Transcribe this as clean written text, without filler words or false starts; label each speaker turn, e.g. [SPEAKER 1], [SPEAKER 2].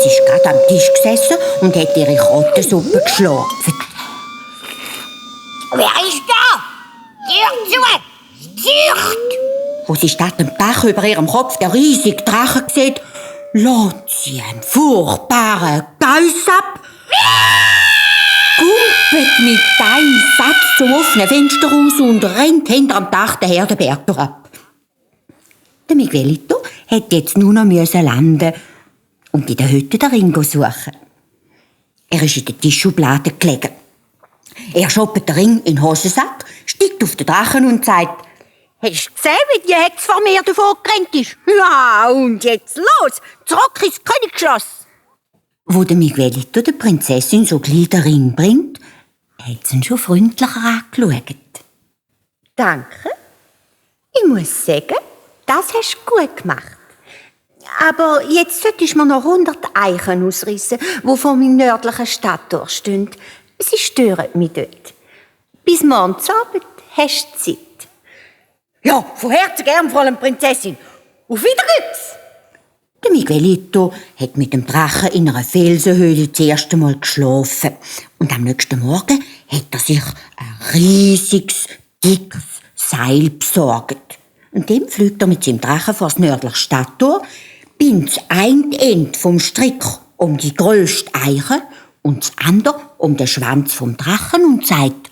[SPEAKER 1] Sie ist gerade am Tisch gesessen und hat ihre Krottensuppe geschlafen.
[SPEAKER 2] Wer ist da? Tür zu! Zucht!
[SPEAKER 1] Wo sie statt dem Dach über ihrem Kopf den riesigen Drachen sieht, lässt sie einen furchtbaren Geiss ab, kumpelt mit einem Satz zum offenen Fenster raus und rennt hinterm Dach den Herdenberg ab. Der Miguelito hätte jetzt nur noch landen und in der Hütte den Ringo suchen. Er ist in der Tischschublade gelegen. Er schoppt den Ring in den Hosensack, steigt auf den Drachen und sagt:
[SPEAKER 3] Hast du gesehen, wie die Hexe vor mir davon gerannt ist? Ja, und jetzt los, zurück ins Königsschloss.
[SPEAKER 1] Wo der Miguelito der Prinzessin so gleich den Ring bringt, hat sie ihn schon freundlicher angeschaut.
[SPEAKER 3] Danke. Ich muss sagen, das hast du gut gemacht. Aber jetzt solltest du mir noch 100 Eichen ausreissen, die vor meinem nördlichen Stadttor stehen. Sie stören mich dort. Bis morgen Abend hast du Zeit.
[SPEAKER 2] Ja, von Herzen gern, Fräulein Prinzessin. Auf Wiedersehen!
[SPEAKER 1] Der Miguelito hat mit dem Drachen in einer Felsenhöhle das erste Mal geschlafen. Und am nächsten Morgen hat er sich ein riesiges, dickes Seil besorgt. Und dem fliegt er mit seinem Drachen vor das nördliche Stadttor, bindet das eine Ende vom Strick um die grösste Eiche und das andere um den Schwanz vom Drachen und sagt: